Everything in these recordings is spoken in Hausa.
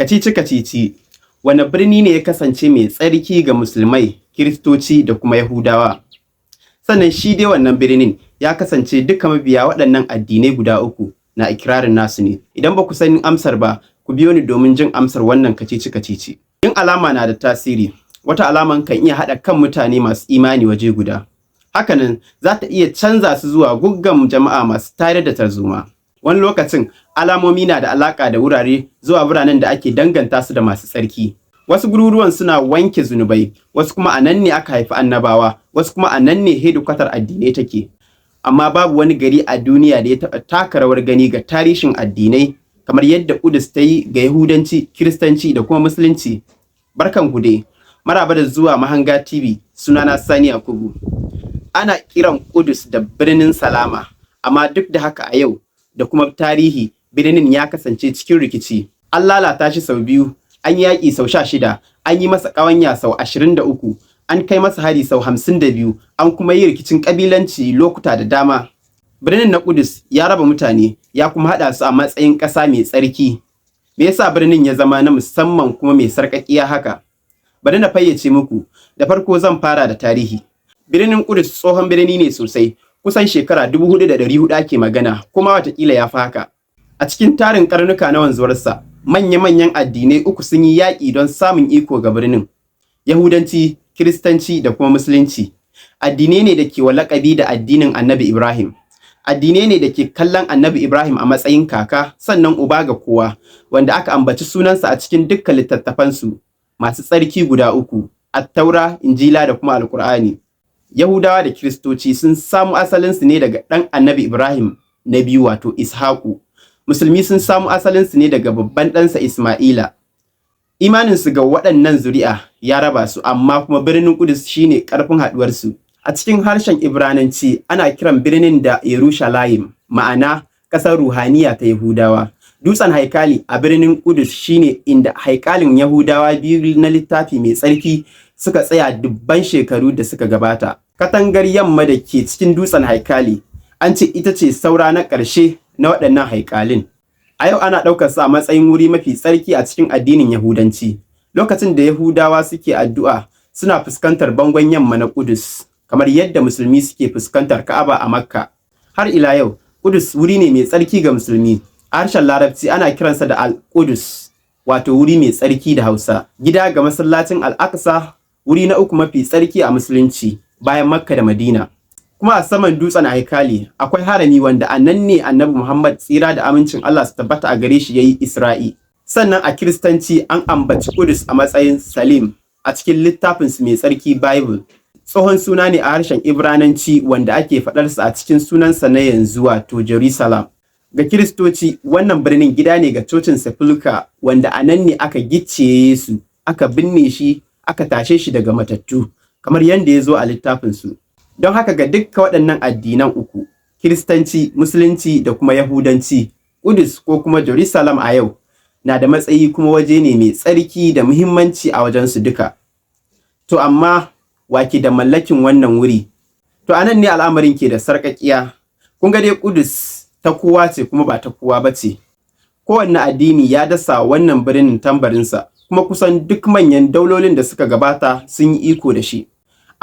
Kacici-kacici, wane birni ne ya kasance mai tsarki ga Musulmai, Kiristoci da kuma Yahudawa? Sannan shi dai wannan birnin ya kasance duka mabiya waɗannan addinai guda uku na ikirarin nasu ne. Idan ba ku san amsar ba, ku biyo ni domin jin amsar wannan kacici-kacici. Yin alama na da tasiri, wata alaman kan iya haɗa kan mutane masu imani waje guda. Hakanan za ta iya canza su zuwa guggan jama'a masu tayar da tarzoma. Wani lokacin alamomi na da alaƙa da wurare zuwa biranen da ake danganta su da masu tsarki. Wasu garuruwan suna wanke zunubai, wasu kuma a nan ne aka haifi annabawa, wasu kuma a nan ne hedikwatar addinai take. Amma babu wani gari a duniya da ya taɓa taka rawar gani ga tarihin addinai kamar yadda Ƙudus ta yi ga Yahudanci, Kiristanci da kuma Musulunci. Barkan ku dai, maraba da zuwa Mahanga TV, sunana Sani Yakubu. Ana kiran Ƙudus da birnin Salama, amma duk da haka a yau da kuma tarihi birnin ya kasance cikin rikici. An lalata shi sau biyu, an yi yaƙi sau 16, an yi masa ƙawanya sau 23, an kai masa hari sau 52, an kuma yi rikicin ƙabilanci lokuta da dama. Birnin na Ƙudus ya raba mutane, ya kuma haɗa su a matsayin ƙasa mai tsarki. Me yasa birnin ya zama na musamman kuma mai sarƙaƙiya haka? Bari na fayyace muku, da farko zan fara da tarihi. Birnin Ƙudus tsohon birni ne sosai, kusan shekara 4,400 ake magana, kuma watakila ya fi haka. A cikin tarin karnuka na wanzuwarsa, manya-manyan addinai uku sun yi yaƙi don samun iko ga birnin: Yahudanci, Kiristanci da kuma Musulunci. Addinai ne da ke wa laƙabi da addinin Annabi Ibrahim. Addinai ne da ke kallon Annabi Ibrahim a matsayin kaka, sannan uba ga kowa, wanda aka ambaci sunansa a cikin dukkan littattafansu masu tsarki guda uku, Attaura, Injila da kuma Alƙur'ani. Yahudawa da Kiristoci sun samu asalinsu ne daga ɗan Annabi Ibrahim na biyu, wato Ishaku. Musulmi sun samu asalinsu ne daga babban ɗansa Ismaila. Imaninsu ga waɗannan zuri'a ya raba su, amma kuma birnin Ƙudus shine ƙarfin haɗuwarsu. A cikin harshen Ibrananci ana kiran birnin da Yerushalayim, ma'ana ƙasar ruhaniya ta Yahudawa. Dutsen haikali a birnin Ƙudus shine inda haikalin Yahudawa biyu na littafi mai tsarki suka tsaya dubban shekaru da suka gabata. Katangar yamma da ke cikin dutsen haikali an ce ita ce saura na ƙarshe na waɗannan haikalin. A yau ana ɗaukar sa a matsayin wuri mafi tsarki a cikin addinin Yahudanci. Lokacin da Yahudawa suke addu'a, suna fuskantar bangon yamma na Ƙudus, kamar yadda Musulmi suke fuskantar Ka'aba a Makka. Har ila yau, Ƙudus wuri ne mai tsarki ga Musulmi. A harshen Larabci ana kiransa da Al-Qudus, wato wuri mai tsarki da Hausa. Gida ga masallacin Al-Aqsa, wuri na uku mafi tsarki a Musulunci bayan Makka da Madina. Kuma a saman dutsen haikali akwai harami wanda a nan ne Annabi Muhammad, tsira da amincin Allah su tabbata a gare shi, yayi Isra'i. Sannan a Kiristanci an ambaci Ƙudus a matsayin Salim a cikin littafinsu mai tsarki, Bible. Tsohon suna ne a harshen Ibrananci wanda ake faɗarsa a cikin sunansa na yanzu, wato Jerusalem. Ga Kiristoci, wannan birnin gida ne ga cocin Sepulchre, wanda a nan ne aka gicciye Yesu, aka binne shi, aka tashe shi daga matattu, kamar yadda ya zo a littafinsu. Don haka ga dukka waɗannan addinan uku, Kiristanci, Musulunci da kuma Yahudanci, Ƙudus ko kuma Jerusalem a yau na da matsayi kuma waje ne mai tsarki da muhimmanci a wajensu duka. To amma wa ke da mallakin wannan wuri? To anan ne al'amarin ke da sarƙaƙiya. Kun ga dai, Ƙudus ta kowa ce kuma ba ta kowa ba ce. Kowanne addini ya dasa wannan birnin tambarinsa, kuma kusan duk manyan daulolin da suka gabata sun yi iko da shi.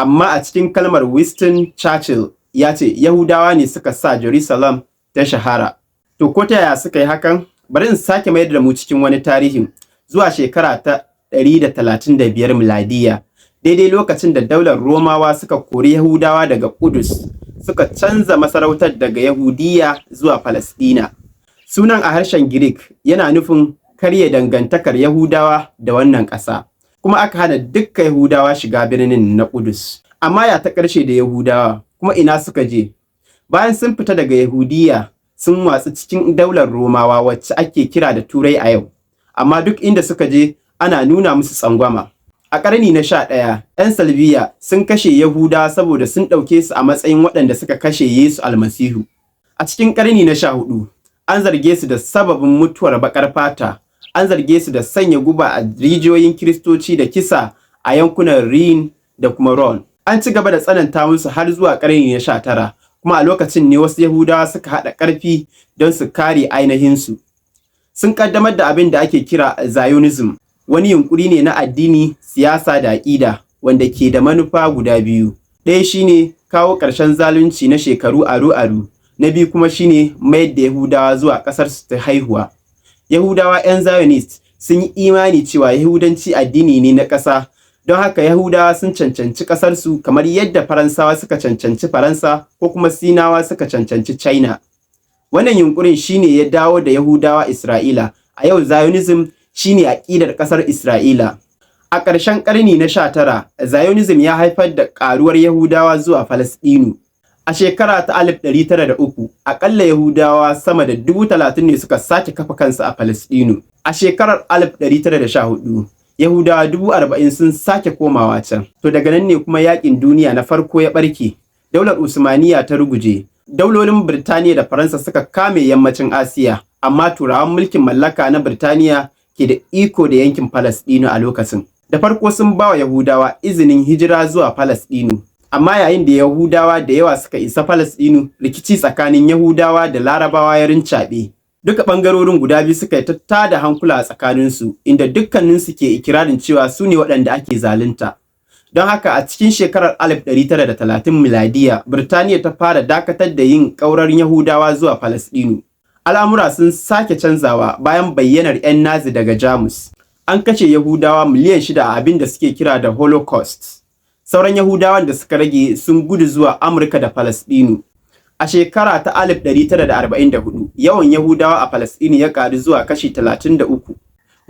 Amma a cikin kalmar Winston Churchill ya ce Yahudawa ne suka sa Jerusalem ta shahara. To ko ta yaya suka yi hakan? Bari in sake mayar da mu cikin wani tarihin zuwa shekara ta 135 miladiya, daidai lokacin da daular Romawa suka kori Yahudawa daga Ƙudus, suka canza masarautar daga Yahudiya zuwa Falasɗina. Sunan a harshen Greek yana nufin karya dangantakar Yahudawa da wannan ƙasa. Kuma aka hana dukkan Yahudawa shiga birnin na Ƙudus. Amma ya ta ƙarshe da Yahudawa, kuma ina suka je? Bayan sun fita daga Yahudiya, sun watsu cikin daular Romawa wacce ake kira da Turai a yau. Amma duk inda suka je ana nuna musu tsangwama. A ƙarni na 11, 'yan Salbiya sun kashe Yahudawa saboda sun ɗauke su a matsayin waɗanda suka kashe Yesu Almasihu. A cikin ƙarni na 14, an zarge su da sababin mutuwar baƙar fata, an zarge su da sanya guba a rijiyoyin Kiristoci da kisa a yankunan Rhine da kuma Rhone. An ci gaba da tsananta musu har zuwa ƙarni na 19, kuma a lokacin ne wasu Yahudawa suka haɗa ƙarfi don su kare ainihinsu. Sun ƙaddamar da abin da ake kira Zionism, wani yunƙuri ne na addini, siyasa da aƙida wanda ke da manufa guda biyu. Ɗaya shi ne kawo ƙarshen zalunci na shekaru aru-aru, na biyu kuma shi ne mayar da Yahudawa zuwa ƙasarsu ta haihuwa. Yahudawa 'yan Zionist sun yi imani cewa Yahudanci addini ne na ƙasa, don haka Yahudawa sun cancanci ƙasarsu kamar yadda Faransawa suka cancanci Faransa ko kuma Sinawa suka cancanci China. Wannan yunƙurin shi ne ya dawo da Yahudawa Isra'ila. A yau Zionism shi ne aƙidar ƙasar Isra'ila. A ƙarshen ƙarni na 19, Zionism ya haifar da ƙaruwar Yahudawa zuwa Falasɗinu. A shekara ta 1903, aƙalla Yahudawa sama da 30,000 ne suka sake kafa kansu a Falasɗinu. A shekarar 1914, Yahudawa 40,000 sun sake komawa can. To daga nan ne kuma yaƙin duniya na farko ya ɓarke. Daular Usmaniya ta ruguje. Daulolin Birtaniya da Faransa suka kame yammacin Asiya, amma Turawan mulkin mallaka na Birtaniya ke da iko da yankin Falasɗinu a lokacin. Da farko sun ba wa Yahudawa izinin hijira zuwa Falasɗinu. Amma yayin da Yahudawa da yawa suka isa Falasɗinu, rikici tsakanin Yahudawa da Larabawa ya rincaɓe. Duka ɓangarorin guda biyu suka yi ta da hankula a tsakaninsu, inda dukkaninsu ke ikirarin cewa su ne waɗanda ake zalunta. Don haka a cikin shekarar 1930 miladiya, Birtaniya ta fara dakatar da yin ƙaurar Yahudawa zuwa Falasɗinu. Al'amura sun sake canzawa bayan bayyanar 'yan Nazi daga Jamus. An kashe Yahudawa miliyan 6 a abin da suke kira da Holocaust. Sauran Yahudawan da suka rage sun gudu zuwa Amurka da Falasɗinu. A shekara ta 1944, yawan Yahudawa a Falasɗinu ya ƙaru zuwa kashi 33.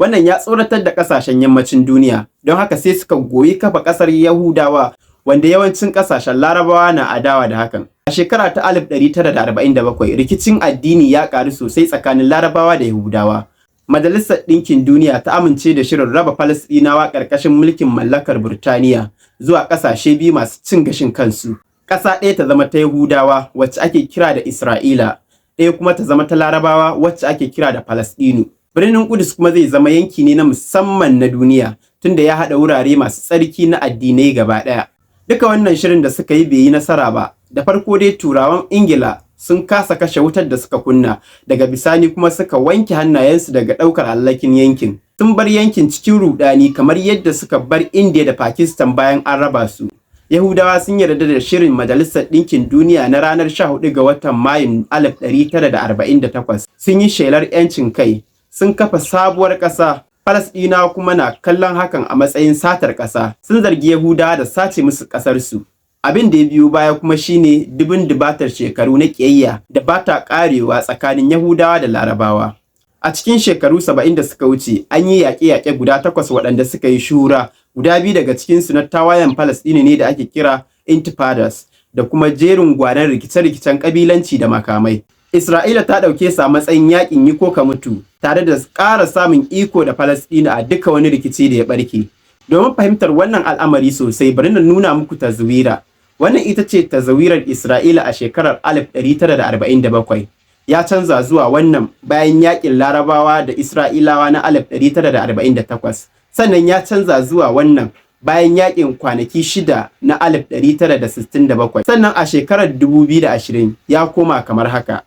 Wannan ya tsoratar da ƙasashen yammacin duniya, don haka sai suka goyi kafa ƙasar Yahudawa, wanda yawancin ƙasashen Larabawa na adawa da hakan. A shekara ta 1947, rikicin addini ya ƙaru sosai tsakanin Larabawa da Yahudawa. Majalisar Ɗinkin Duniya ta amince da shirin raba Falasɗinawa ƙarƙashin mulkin mallakar Burtaniya zuwa ƙasashe biyu masu cin gashin kansu. Ƙasa ɗaya ta zama ta Yahudawa, wacce ake kira da Isra'ila, ɗaya kuma ta zama ta Larabawa, wacce ake kira da Falasɗinu. Birnin Ƙudus kuma zai zama yanki ne na musamman na duniya, tunda ya haɗa wurare masu tsarki na addinai gaba ɗaya. Duka wannan shirin da suka yi bai yi nasara ba. Da farko dai Turawan Ingila sun kasa kashe wutar da suka kunna, daga bisani kuma suka wanke hannayensu daga ɗaukar alhakin yankin. Sun bar yankin cikin ruɗani kamar yadda suka bar Indiya da Pakistan bayan an raba su. Yahudawa sun yarda da shirin Majalisar Ɗinkin Duniya na ranar 14 ga watan Mayun 1948. Sun yi shelar 'yancin kai, sun kafa sabuwar ƙasa. Falasɗinawa kuma na kallon hakan a matsayin satar ƙasa. Sun zargi Yahudawa da sace musu ƙasarsu. Abin da ya biyo baya kuma shine dubun dubatar shekaru na ƙiyayya da ba ta ƙarewa tsakanin Yahudawa da Larabawa. A cikin shekaru 70 da suka wuce, an yi yaƙe-yaƙe guda takwas waɗanda suka yi shuhura, guda biyu daga cikinsu na tawayen Falasɗinu ne da ake kira Intifadas, da kuma jerin gwanon rikice-rikicen ƙabilanci da makamai. Isra'ila ta ɗauke su a matsayin yaƙin yi ko ka mutu, tare da ƙara samun iko da Falasɗinu a duka wani rikici da ya ɓarke. Domin fahimtar wannan al'amari sosai, bari na nuna muku taswira. Wannan ita ce taswirar Isra'ila a shekarar 1947. Ya canza zuwa wannan bayan yaƙin Larabawa da Isra'ilawa na 1948. Sannan ya canza zuwa wannan bayan yaƙin kwanaki 6 na 1967. Sannan a shekarar 2020 ya koma kamar haka.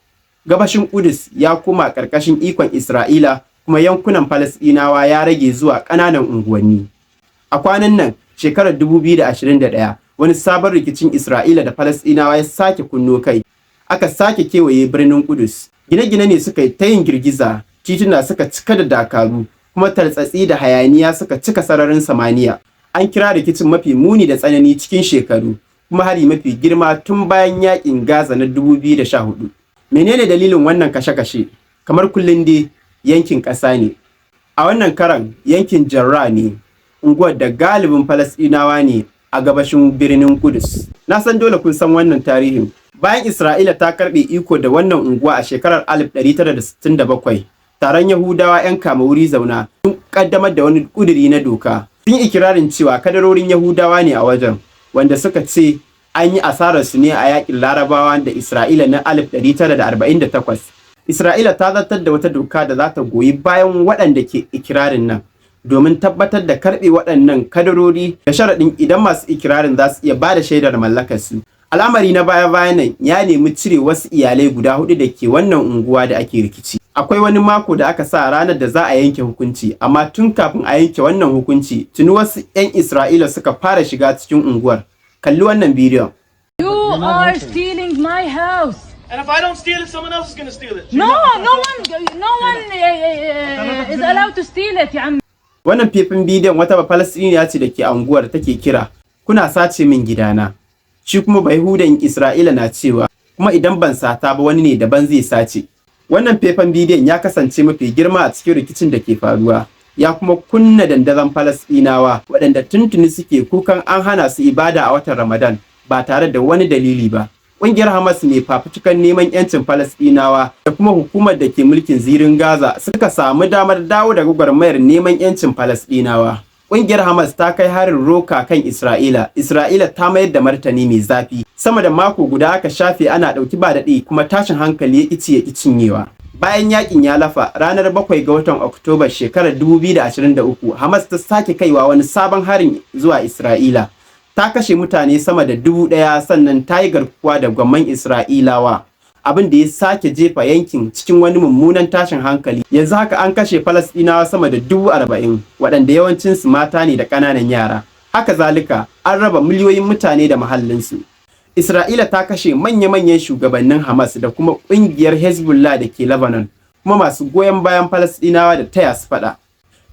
Gabashin Ƙudus ya koma ƙarƙashin ikon Isra'ila, kuma yankunan Falasɗinawa ya rage zuwa ƙananan unguwanni. A kwanan nan, shekarar 2021, wani sabon rikicin Isra'ila da Falasɗinawa ya sake kunno kai. Aka sake kewaye birnin Ƙudus. Gine-gine ne suka yi ta yin girgiza, tituna suka cika da dakaru, kuma tartsatsi da hayaniya suka cika sararin samaniya. An kira rikicin mafi muni da tsanani cikin shekaru, kuma hari mafi girma tun bayan yaƙin Gaza na 2014. Menene dalilin wannan kashe-kashe? Kamar kullum dai, yankin ƙasa ne. A wannan karan yankin Jarrah ne, unguwar da galibin Falasɗinawa ne a gabashin birnin Ƙudus. Na san dole kun san wannan tarihin. Bayan Isra'ila ta karɓe iko da wannan unguwa a shekarar 1967, taron Yahudawa 'yan kama wuri zauna sun ƙaddamar da wani ƙuduri na doka. Sun yi ikirarin cewa kadarorin Yahudawa ne a wajen, wanda suka ce an yi asararsu ne a yaƙin Larabawa da Isra'ila na 1948. Isra'ila ta zartar da wata doka da za ta goyi bayan waɗanda ke ikirarin nan, domin tabbatar da karɓe waɗannan kadarori da sharaɗin idan masu ikirarin za su iya ba da shaidar mallakarsu. Al'amari na baya-bayan nan ya nemi cire wasu iyalai guda huɗu da ke wannan unguwa da ake rikici. Akwai wani mako da aka sa ranar da za a yanke hukunci, amma tun kafin a yanke wannan hukunci, tuni wasu 'yan Isra'ila suka fara shiga cikin unguwar. Kalli wannan bidiyon. You are stealing my house. And if I don't steal it, someone else is gonna steal it. No one is allowed to steal it, يا عم. Wannan faifan bidiyon wata Bafalastiniya ce da ke unguwar take kira, "Kuna sace min gidana." Shi kuma Bayahudan Isra'ila na cewa, "Kuma idan ban sata ba, wani ne daban zai sace." Wannan faifan bidiyon ya kasance mafi girma a cikin rikicin da ke faruwa. Ya kuma kunna dandazon Falasɗinawa waɗanda tuntuni suke kukan an hana su ibada a watan Ramadan ba tare da wani dalili ba. Ƙungiyar Hamas mai fafutukan neman 'yancin Falasɗinawa da kuma hukumar da ke mulkin Zirin Gaza suka samu damar dawo da gwagwarmayar neman 'yancin Falasɗinawa. Ƙungiyar Hamas ta kai harin roka kan Isra'ila, Isra'ila ta mayar da martani mai zafi. Sama da mako guda aka shafe ana ɗauki ba daɗi, kuma tashin hankali ya ƙi ya ƙi cinyewa. Bayan yakin ya lafa, ranar 7 ga watan Oktoba shekarar 2023, Hamas ta sake kaiwa wani sabon harin zuwa Isra'ila. Ta kashe mutane sama da 1000, sannan ta yi garkuwa da gwamman Isra'ilawa. Abin da ya sake jefa yankin cikin wani mummunan tashin hankali. Yanzu haka an kashe Falasɗinawa sama da 40,000, waɗanda yawancinsu mata ne da ƙananan yara. Haka zalika, an raba miliyoyin mutane da mahallinsu. Isra'ila ta kashe manya-manyan shugabannin Hamas da kuma ƙungiyar Hezbollah da ke Lebanon, kuma masu goyon bayan Falasɗinawa da taya su faɗa.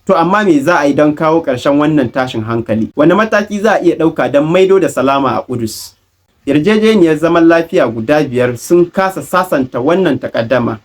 To amma me za a yi don kawo ƙarshen wannan tashin hankali? Wane mataki za a iya ɗauka don maido da salama a Kudus? Yarjejeniyar zaman lafiya guda biyar sun kasa sasanta wannan takaddama.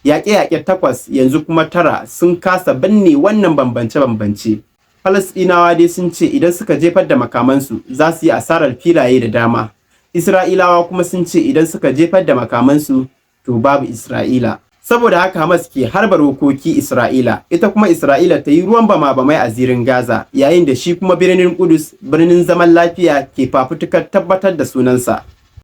Yaƙe-yaƙe takwas, yanzu kuma tara, sun kasa binne wannan bambance-bambance. Falasɗinawa dai sun ce idan suka jefar da makamansu, za su yi asarar filaye da dama. Isra'ilawa kuma sun ce idan suka jefar da makamansu, to babu Isra'ila. Saboda haka Hamas ke harba rokoki Isra'ila, ita kuma Isra'ila ta yi ruwan bama-bamai a Zirin Gaza, yayin da shi kuma birnin Kudus, birnin zaman lafiya, ke fafutukar tabbatar da sunansa.